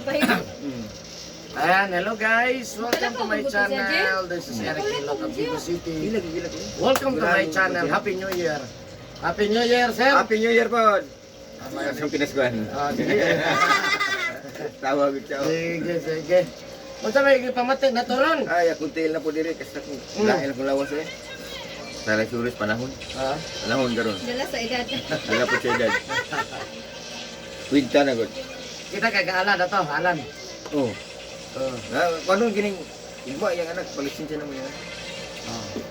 Magpahilot. Ayan, hello guys! Welcome to my Wala pa, channel. This is Eric Ilok of Vigo City. Ilag, ilag. Welcome to my channel. Happy New Year! Happy New Year, sir! Happy New Year po! Ang pinaskuhan. Ah, sige. Tawag ito. Sige, sige. Unsa may gipamati na turon? Ay, akong tail na po diri kasi akong lain akong lawas eh. Sa suris panahon. Ha? Panahon karon. Dala sa edad. Wala po siya edad. Kwinta na god. Kita kay kaalan na to, alan. Oh. Oh. Na, kano gining igwa yang anak palisensya na mo yan. Oh.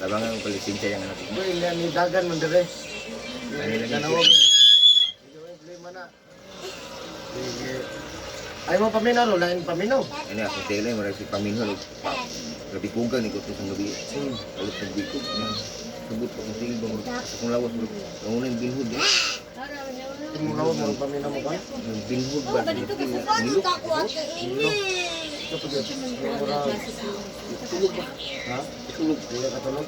Tabangan ang palisensya yang anak. Boy, ni dagan man dire. Ano lang Tanawag. Sige, may problema na. Sige. Ay mo paminaw, lain paminaw. Ano akong tail ay marag si paminhol og labi kugang ni ko sa gabi. Alit ng bikog. Sabot pa kong tail ba mo. Sa akong lawas mo. Ang unang binhod eh. Imong lawa mo paminaw mo ba? Ang binhod ba? Oh, ba dito ka sa Nilok. Ito po gyud. Mura. Tulog ba? Ha? Tulog. Dili ka tulog.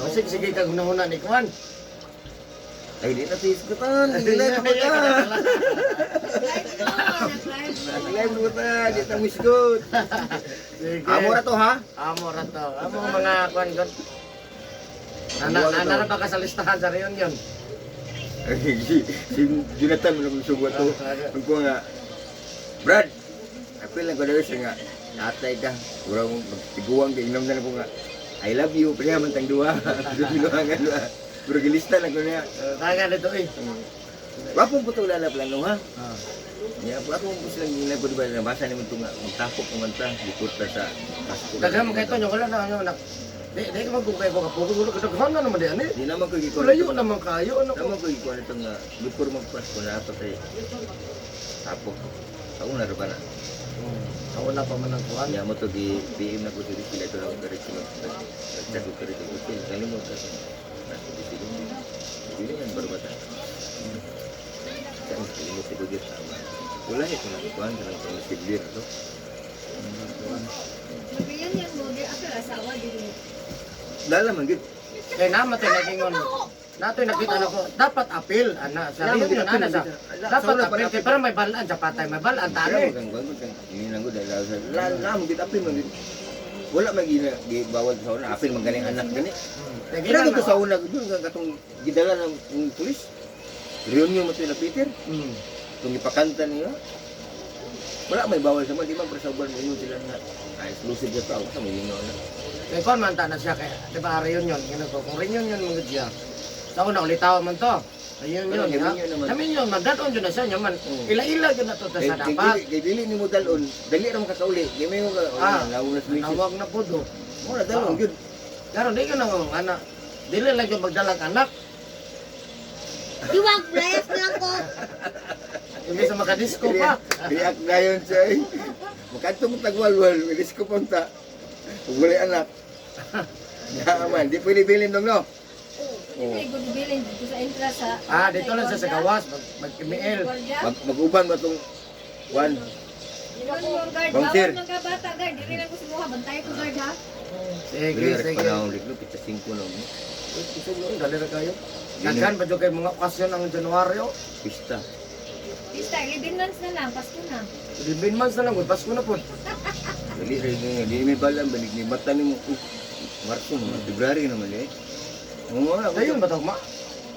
Oh, sige, sige kag hunahuna ni Kwan. Ay, di na tiskutan. Di na kutan. Live mo, nag-live mo. Live mo ta, di ta misgot. Sige. Amo ra to ha? Amo ra to. Amo mga kwan god. Nana, nana ra ba ka sa listahan sa reunion? Si Jonathan mo nang sugwa to. Ang ko nga Brad, ako lang ko daw siya nga natay ka. Mura mo magtiguang kay inom na lang ko nga. I love you, pareha man tang duha. Duha nga duha. Pero gilista lang ko niya. Taga dito eh. Wapo po to lala plano ha. Ah. Ya, wapo po silang ginagawa ba nabasa nimo to nga magtapok ng manta bukod ta sa Pasko. Daghan mo kay to wala na ano nak. Di ka magugay ko kapugo gulo daghan na naman di ani. Di naman ko gikuan. Layo naman kayo ano ko. Naman ko gikuan ito nga before magpasko na pa tay tapok. Ako na ra ba na. Sa una pa man ang kuan. Ya mo to gi PM na ko diri sila ito lang kare sila. Nagchat ko kare sa hotel. Kalimot ka. Nasa di sila. Dili yan barbata. Sa imo si Gugit tama. Wala ito na kuan kanang pang siblir to. Mabiyan yan mo, di ako asawa dili. Dala man gid. Kay namatay nagingon. Natoy nakita nako dapat apil ana sa reunion ana sa. Dapat apil kay para may balaan sa patay, may balaan ta Pero ani. kang kuan kang ini lang gud dala sa la mo gid apil man gid. Wala man gina gi bawal sa una apil man ganing anak gani. Kay Kaya gina to sa una gud nga katong gidala ng ng pulis. Reunion mo to na Peter. Kung ipakanta niya, wala may bawal sa mga, di man pero sa uban mo yun sila nga. Ay, exclusive sa tao, sa may lingaw na. Kay kuan man ta na siya kay di ba reunion ngano ko kung reunion man gud siya. Sa una ulitaw man to. Reunion Pero ha. reunion naman. Namin yun magdaton jud na siya nya man. Oo. Ila-ila jud na to ta Kay, sa kay, dapat. dili, kay dili ni mo dalon, dali ra mo kakauli. Di may mo ka, Ah, oh, nawag na sa misis. Nawag na po do. Mo na dalon, gyud. Pero di ka na ana. Dili lang yung magdalag anak. Diwag, layas na ako. Imbes na makadisko pa. React na yun siya eh. Makadto mo tagwalwal, wilis ko punta. Ug walay anak. Ya man, di pwede bilin dong no. Hindi na good bilin dito sa entra sa Ah, dito lang siya sa gawas mag mag-email. Guardia. Mag-uban ba tong one? Yun mo guard, Bouncer. bawal mga bata guard, dili lang ko sumuha, bantay ko guard ha. Sige, Dili ra sige. panahon ligno pitsa 5 no. Isog yun, dali ra kayo. Daghan pa jud kay mga okasyon ang Januaryo. Pista. Pista, 11 months na lang, Pasko na. 11 months na lang, gud Pasko na po. Dili ra nga dili may balan banig ni mata nimo. Marso naman, February naman eh. Oo nga, Dayon ba tawag ma?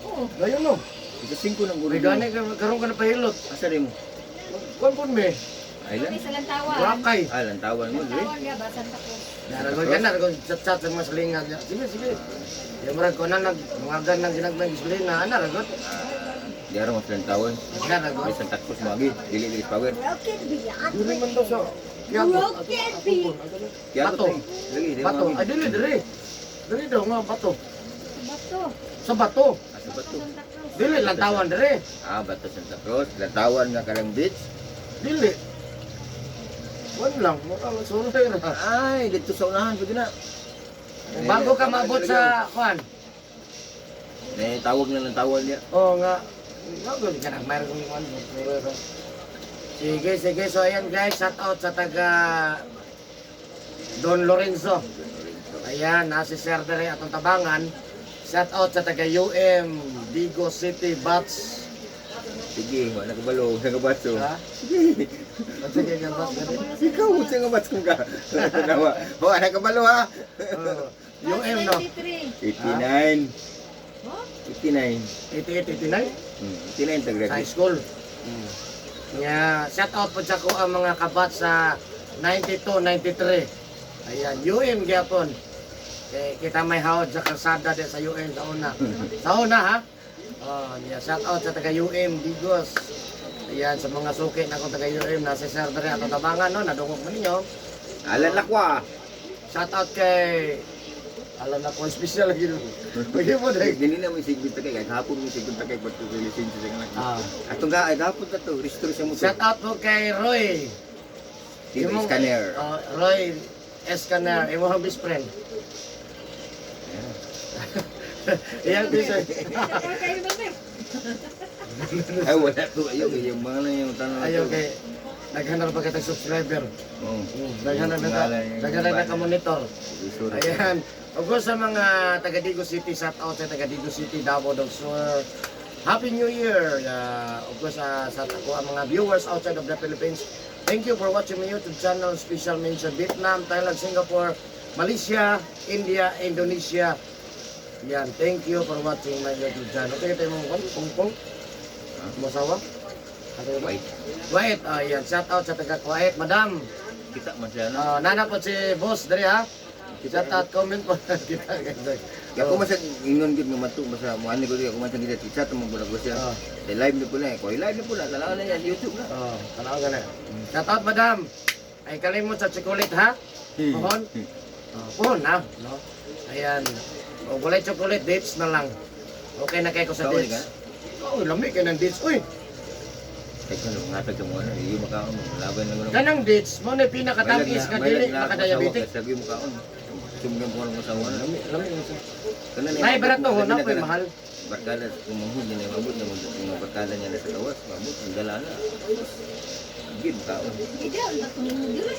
Oo. Dayon no. Pitsa 5 nang guro. May gani ka karon ka na pahilot. Asa rin mo? Kuan pud me. Island? Kami sa Lantawan. Boracay. Ah, lantawan mo, dili. Lantawan nga ba, Santa Cruz. Naragon ka na, naragon chat-chat sa mga salingan. Sige, sige. Ya murag ko na nag mga ganang ginagmay gasolina, ana ragot. Di araw mas lantawan. Naragon. May Santa Cruz magi, dili dili power. Broken beyond. Dili man daw sa Quiapo. Broken beyond. Kaya Bato. Lagi, di Bato. magi. Ay dili diri. Diri daw nga bato. Bato. Sa bato. Ah, sa bato. Santa Cruz. Dili lantawan diri. Ah, bato Santa Cruz, lantawan nga karang beach. Dili. Wan lang, mura lang sulay ra. Ay, dito sa unahan pwede na. Bago ka maabot sa kuan. Eh, tawag na lantawan niya. Oo nga. Nga gud ka nang mayroon kuan. Sulay ra. Sige, sige. So ayan guys, shout out sa taga Don Lorenzo. Ayan, nasi Sir Dere atong tabangan. Shout out sa taga UM, Digo City Bats Sige, wala ka balo, sa nga batch. Ha? Sige. Sige nga batch gani. Ikaw sa nga batch kung ka. Tanawa. Wala ka balo ha. Oh, UM no. 93. 89. Huh? 89. 88, 89 89 ta sa high graduate. school. Nga, shout out po sa ko ang mga kabat sa 92, 93. Ayan, UM gyapon. Kay kita may hawod sa kalsada din sa UM sa una. Sa una ha. Oh, yeah, shout out sa taga UM Digos. Ayan, sa mga suki na akong taga UM nasa Sir diri ato tabangan no, nadungog man ninyo. Alan lakwa. Shout out kay alam na ko special lagi. Pwede mo dai. Dili na mo sigbit ta kay hapon mo sigbit ta kay pagto lisensya sa nga. Ah. Atong ga ay hapon ta to, restore sa motor. Shout out po kay Roy. Dito Imong- scanner. Oh, Roy Escaner, imong best friend. Iyang best friend. Shout out kayo ba, Beb? Ay wala to ayo kay yung mga na yung tanong. Ayaw kay naghanap pa kita subscriber. Oh. Naghanap na naghanap na ka monitor. Sorry. Ayan. Of course, sa mga taga Digo City, shout out sa taga Digo City, Davao del Sur. Happy New Year! Of course, sa ako ang mga viewers outside of the Philippines. Thank you for watching my YouTube channel. Special mention Vietnam, Thailand, Singapore, Malaysia, India, Indonesia. Yan, thank you for watching my YouTube channel. Tingnan tayo mong kung pong. Masawa? Wait. Wait, ayan, shout out sa taga Kuwait, Madam. Kita man siya no. Nana po si boss diri ha. Shout out comment po kita guys. Kaya ako man sa ingon gid nga mato basta mo ani ko di ako man sa gid chat mo ko siya. Ah. Kay live na po na eh. Kay live na po na tanaw na yan YouTube na. Oh, tanaw ka na. Shout out madam. Ay kalimot sa chocolate ha. Pohon. Oh, pohon na, no. Ayan. O walay chocolate dates na lang. Okay na kay ko sa Kaon dates. Oh, lami kay ng dates. Uy, Teka no, ngatag ka mo ano, iyo makaon mo laban na mo. kanang dates mo na pinakatamis nga dili makadiabetic. Sabi mo kaon. Sumgam ko mo sa wala. Lami, lami mo sa. Kana na. Nay barato ho na po'y mahal. Barkada kumanghod niya na mabot na mga barkada niya na sa gawas, mabot ang dala na. Gid kaon. Hindi, ang tatungo diri.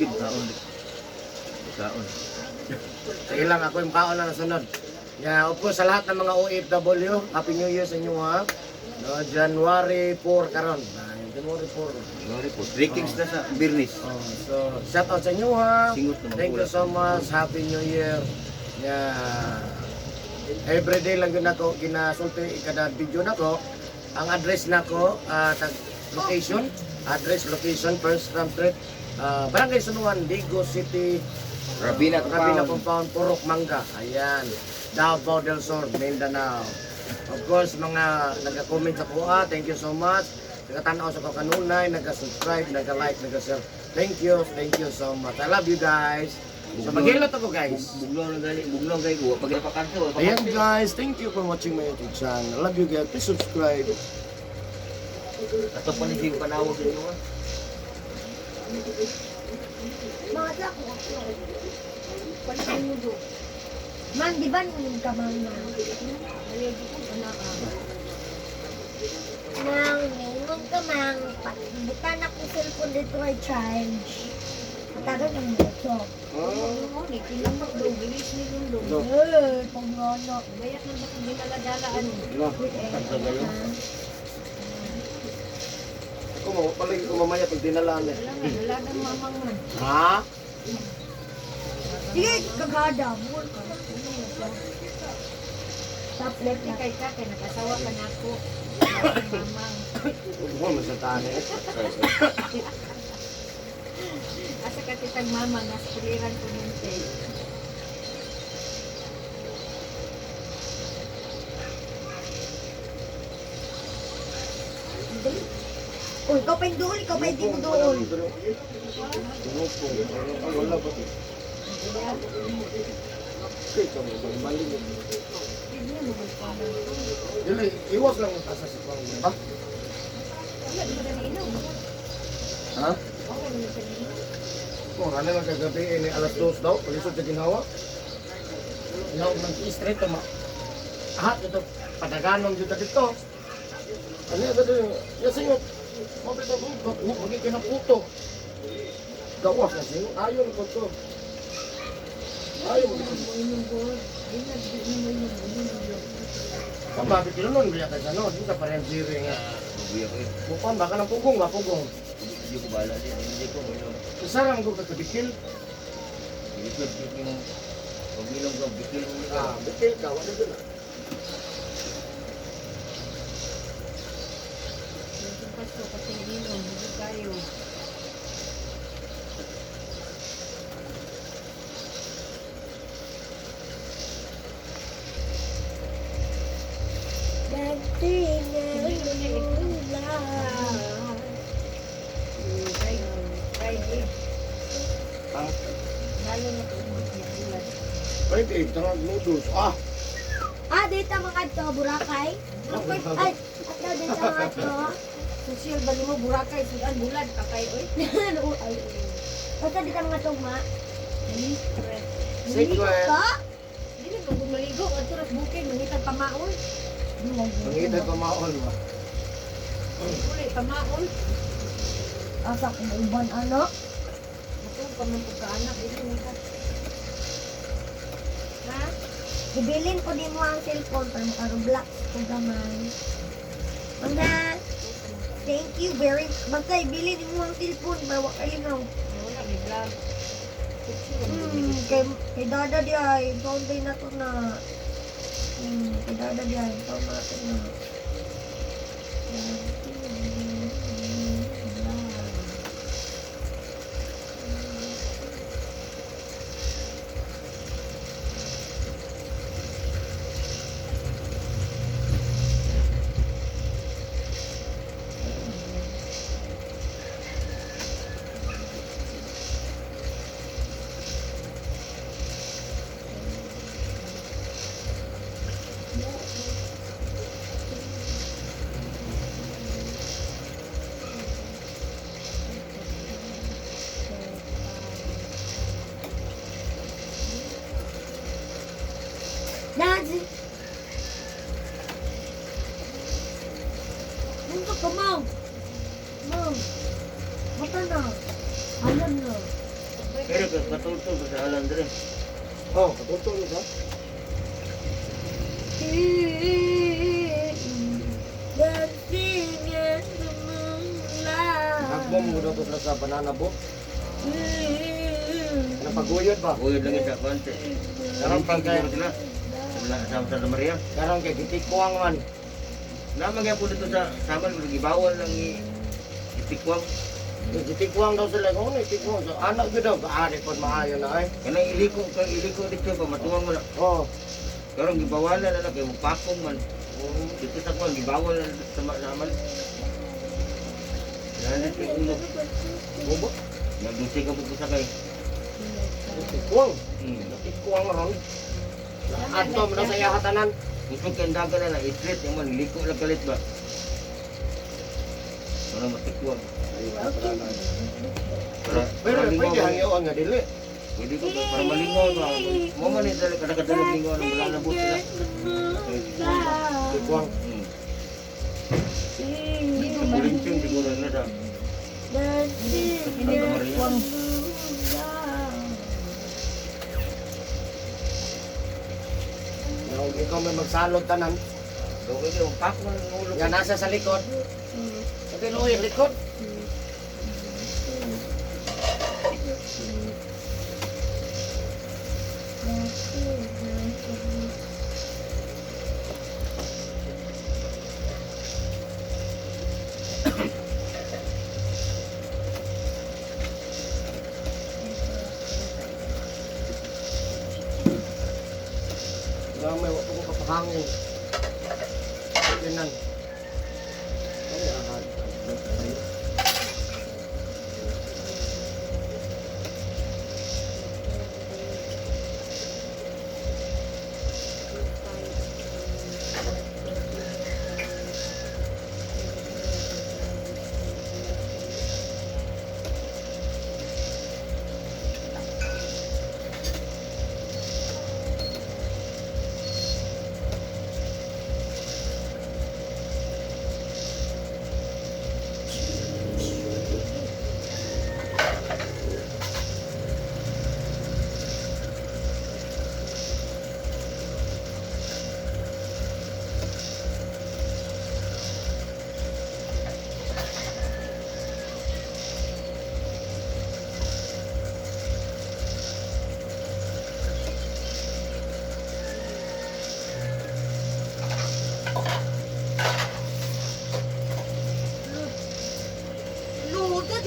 Gid kaon. Kaon. Sige lang, ako yung kaon na nasunod. Yeah, of course, sa lahat ng mga OFW, Happy New Year sa inyo ha. No, January 4 karon. Ah, January 4. Sorry po. Three kings na sa Birnis. Oh, so, shout out sa inyo ha. Singot na Thank you so much. Happy New Year. Yeah. Every day lang yun ako ginasulti kada video nako. Ang address nako, tag location, address location First Ram Street, Barangay Sunuan, Digo City, Rabina Rabina Compound. Compound, Purok Mangga. Ayan. Davao del Sur, Mindanao. Of course, mga nagka-comment sa kuha, thank you so much. Nagkatanaw sa kanunay, nagka-subscribe, nagka-like, nagka-share. Thank you so much. I love you guys. So maghilot ako guys. Buglaw na gali, buglaw kay ko. Pag napakanto, Ayan guys, thank you for watching my YouTube channel. Love you guys. Please subscribe. Ato pa ni siyang panawag sa inyo. ah. Mga tla ko. Man, di ba nung ka man na? Nang, ningon ka mang, butan ako cellphone dito kay charge. Matagal ng moto. Oo, ni kinamot do, bilis ni Lundong. No. Eh, pangono. Bayak na ba kung ginalagala ano? No. Ako mapalagi ko mamaya pag dinalaan eh. Wala nga, dalagang mamang man. Ha? Sige, kagada mo. Top left Di na. kay ka, kay nag-asawa ka na ako. Mamang. Huwag mo masantaan eh. Asa ka kitang mamang, nasa kuliran ko ninte. Uy, ikaw pa yung dool, ikaw pa yung di mo dool. Wala ba ito? Dili, iwas lang ang tasa sa pang. Ha? Wala, di ba na inom? Ha? Okay, wala siya inom. Kung ano lang kagabi, eh, alas 2 daw, palisod sa ginawa. Ginawa ng straight ma. Ah, ito, padaganon dito dito. Ano ito dito? Yasingot. Mabit ako, magiging ng puto. Gawas na singot. Ayon ko to. Ayon ko. Inom ko. Di na, di na mo inom. Inom yun. Pamabit yun nun, biya kaysa no. Di ka parang zero nga. Buya ko eh. Mukuan ba ka ng pugong ba pugong? Hindi ko bahala din. Hindi ko inom. Usara man ko kakabikil. Hindi ko yung pag inom ka, bikil mo ka. Ah, bikil ka wala gyud na. Yung pasto kasi inom, hindi kayo. Dancing in the moonlight. Fried, fried egg. Ang Lalo na ito niya ulat. fried egg tangag noodles. Ah, Ah, dito mga to, Boracay. Ay, ay, at daw dito mga to. Social ba nimo Boracay sudan bulad pa kayo oy. Ano, ay, ay. Basta dito mga to, ma. Secret. Secret. Ka? Dili ko maligo adto ra sa bukid mangitag pamaon. Mangita pa maol ba. Uli pamaon. Asa kung uban, ano? Matong pa man pagkaanak dili ni ka. Ha? Ibilin ko din mo ang cellphone para makarublox ko gamay. Mga, thank you very Basta ibilin mo ang cellphone para wakalingaw. Wala may vlog. Picture ang Kay Dada di ay, fountain na to na. Kay Dada di ay, found na to na. Daddy! Nandito ka, ma'am! Ma'am! Mata na! Alam na! Pero katultol ko sa alam dre. Oh, katutol ka. Dancing in the moonlight. Nagbom mo daw to sila sa banana boat. Napaguyod ba? Uyod lang sa konti. Karon pa kay sila. Sa Santa Maria. Karon kay gitikuang man. Naman gyapon dito sa Samal, pero gibawal lang itikwang. Gitikuang daw sila kung ano itikuang. So, anak gyud daw kaari pod maayo na ay. Kanang iliko, kang iliko dito ba matuwang mo na. Oh. Karon gibawalan na lang kay mupakong man. Dito sa kuan gibawal na sa Samal. Wala na ulo. Bubo. Nagdusi ka po sa kay. Gitikuang. Gitikuang ron. Adto mo na sa iya tanan. Gusto kay dagan na lang itlit man liko lang kalit ba. Para matikwang. Para, Pero para pwede lingaw. hangyoon nga dili. Pwede ko para malingaw ba. Mo man ni dali kada kada lingaw ng banana boat sila. Tikuang. Kulincing siguro na sa Santa Maria. Nga ikaw may magsalod tanan. Okay kayo, pako ng ulo. Nga nasa sa likod. Okay, luoy likod. Gamay, wa ko kapahangin. Tinan. Ay, ahad.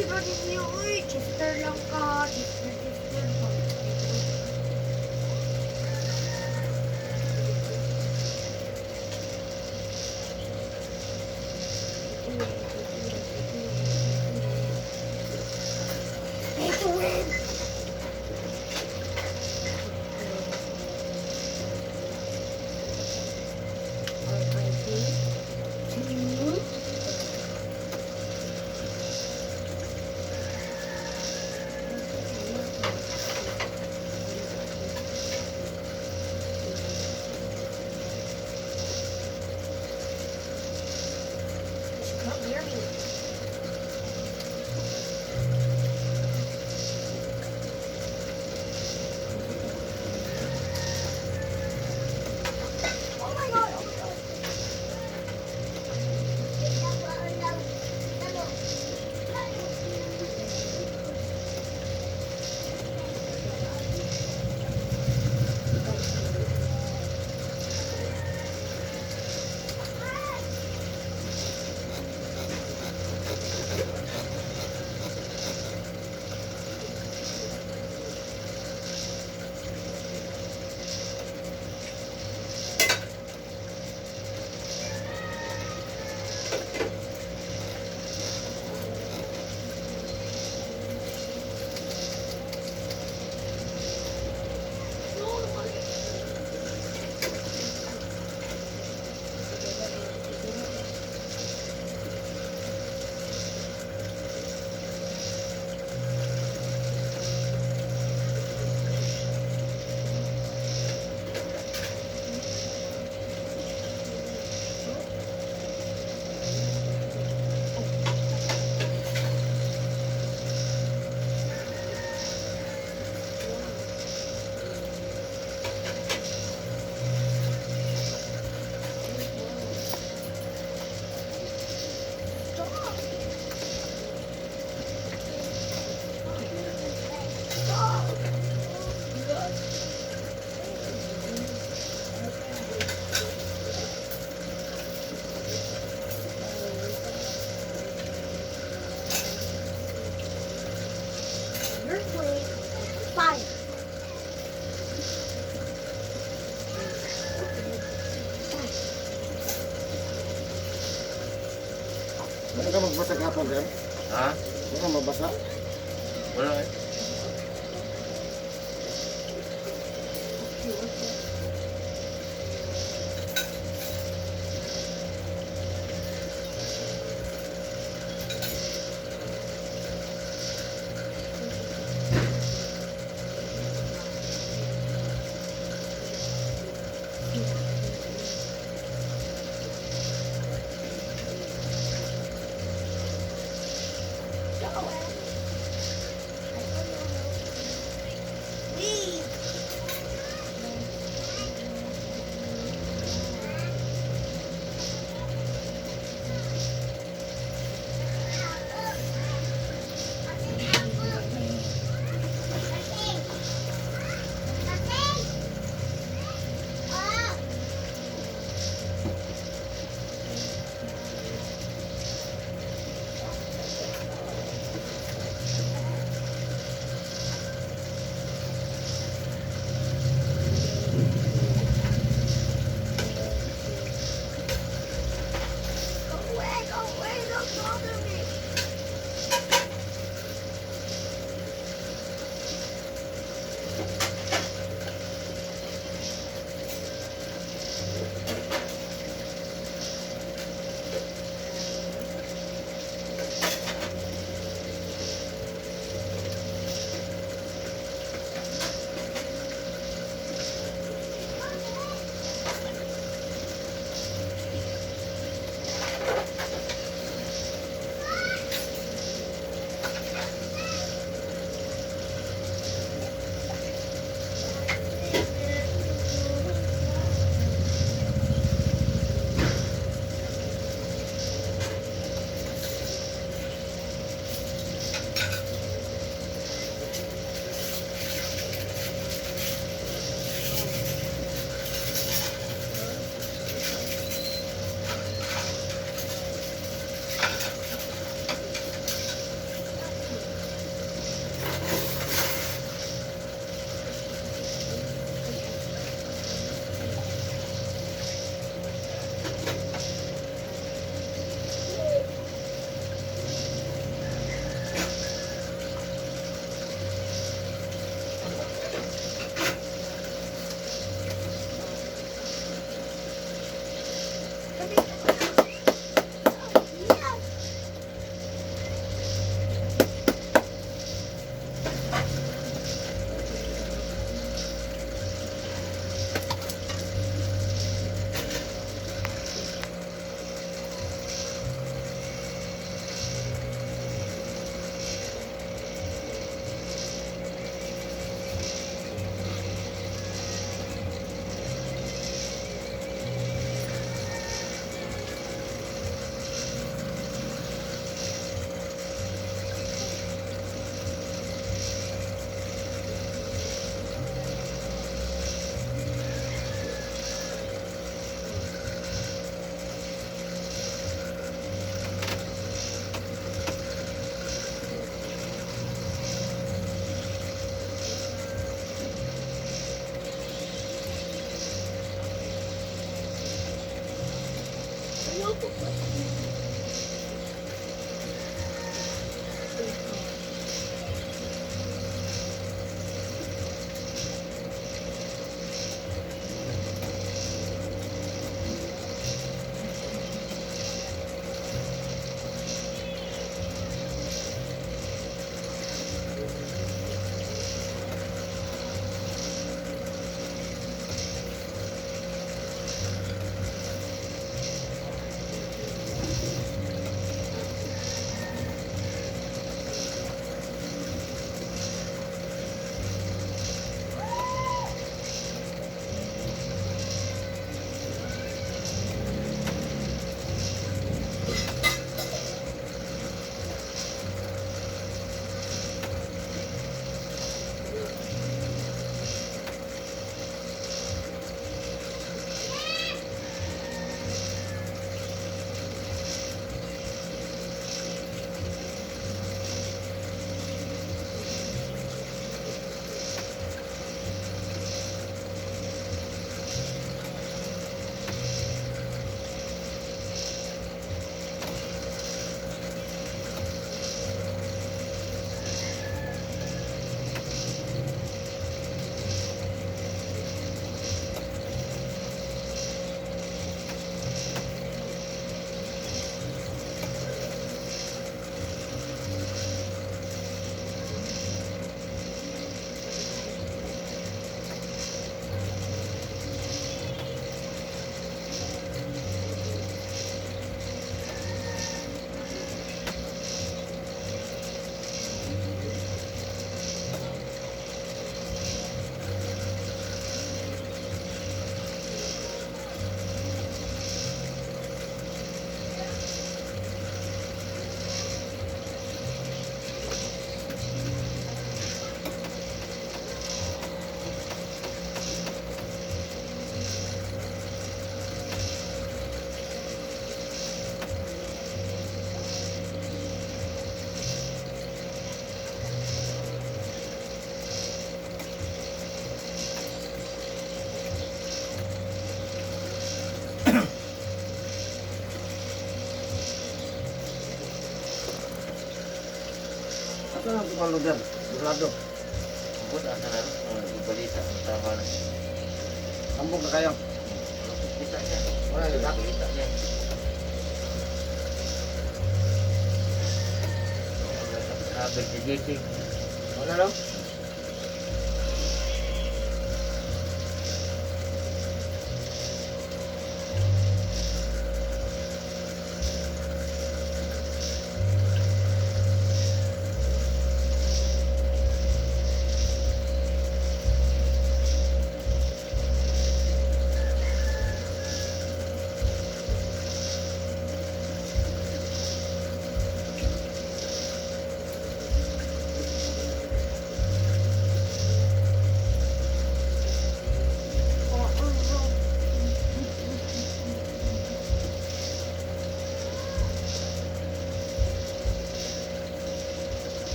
jud ninyo, uy. Chester lang ka. Chester, Chester pa. Pay to win! R.I.P. Two. She can't hear me. Oh my God! Oh my God! You're playing fire. Wala ka magbasa kapon, sir? Ha? Wala ka mabasa? Wala eh. Go. Ato na itong lugar. Lado. Bukod asa na ro. Balita ang tama na. Ambog na kayo. Kita niya. Wala kita. Kita niya. Travel sa JT. Wala lang.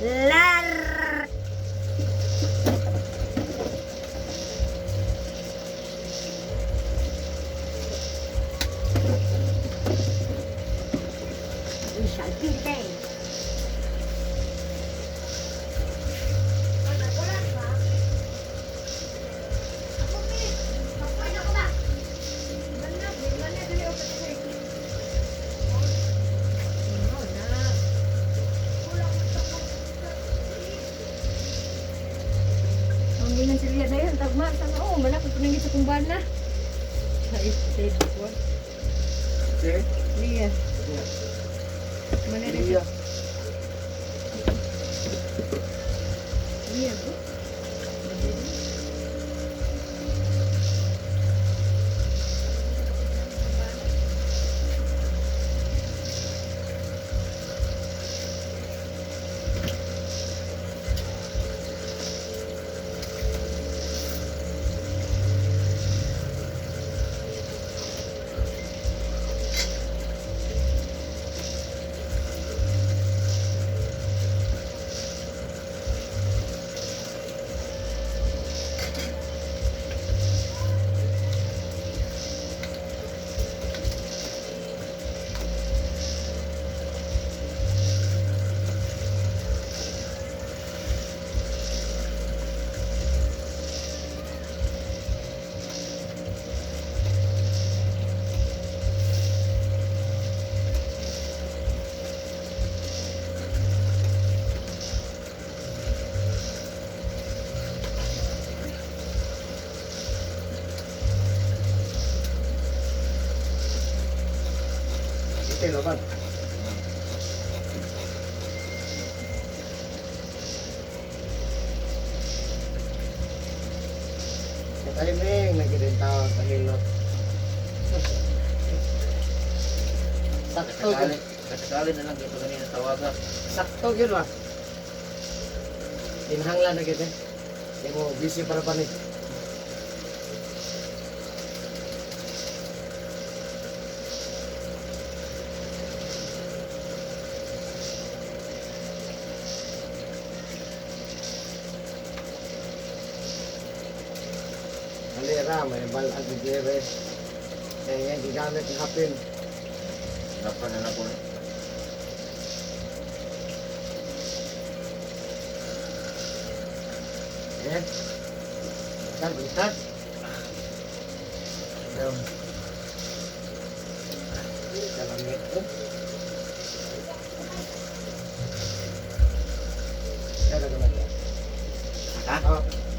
Lar. We shall be there. Ang ginang silya na yun, tagma, sana, oh, malapit pa sa kumbana. Ay, save ko. Okay. Liya. Manere Iya. Liya, bro. Pastel, ba? Sa timing, nagiging tao sa hilot. Sakto, Kasakali, kasakali na lang ito kanina tawaga. Sakto yun ba? Inhanglan na kita. Hindi mo busy para pa ni. Halira, may balag ni Jerry. Kaya yan, gigamit ni Hapin. Napa na lang ko. Eh? Baliktad, baliktad. Down. Kalamit ko. Kaya naman. Ha? Oh.